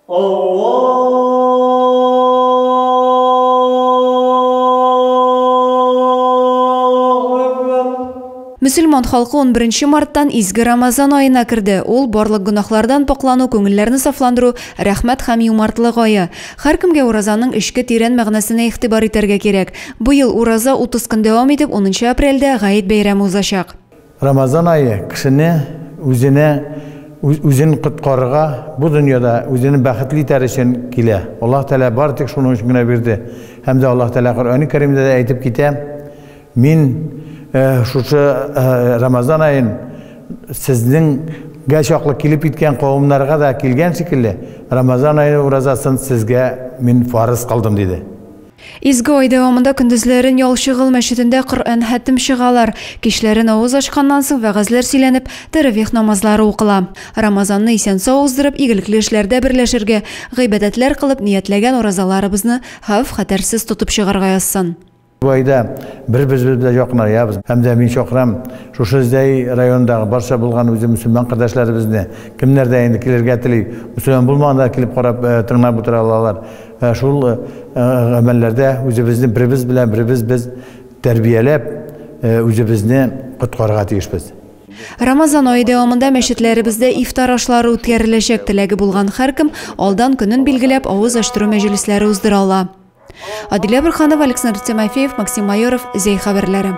Аллаһу әкбәр! Мөселман халкы унберенче марттан изге Рамазан аена керде. Ул, барлык гөнаһлардан пакълану, күңелләрне сафландыру, рәхмәт һәм юмартлык ае. Һәркемгә уразаның эчке тирән мәгънәсенә игътибар итәргә кирәк. Быел ураза 30 көн дәвам итеп, унынчы апрельдә Гает бәйрәме узачак. Рамазан ае кешене үзенә үзен коткарырга, бу дөньяда үзен бәхетле итәр өчен килә. Аллаһ Тәгалә бары тик шуның өчен генә бирде. Һәм дә Аллаһ Тәгалә Коръәни Кәримдә дә әйтеп китә, Мин шушы Рамазан аен сезнең гә чаклы килеп киткән кавымнарга да килгән шикелле, Рамазан ае уразасын сезгә мин фарыз кылдым, диде. Изге ай дәвамында көндезләрен Ялчыгыл мәчетендә Коръән хәтем чыгалар, кичләрен авыз ачканнан соң вәгазьләр сөйләнеп, тәравих намазлары укыла. Рамазанны исән-сау уздырып, игелекле эшләрдә берләшергә, гыйбадәтләр кылып, ниятләгән уразаларыбызны хәвеф-хәтәрсез тотып чыгарга язсын. Бу айда бер-беребез белән якынаябыз. Һәм дә мин чакырам шушы Зәй районындагы барча булган үзе мөселман кардәшләребезне, кемнәр дә инде килергә тели, мөселман булмаганда да килеп карап, тыңлап утыра алалар. Шул гамәлләрдә үзебезне беребез белән беребез без тәрбияләп, үзебезне коткарырга тиешбез. Рамазан ае дәвамында мәчетләребездә ифтар ашлары үткәреләчәк. Теләге булган һәркем алдан көнен билгеләп, авыз ачтыру мәҗлесләре уздыра ала. Адилә Борһанова, Александр Тимофеев, Максим Майоров, Зәй хәбәрләре.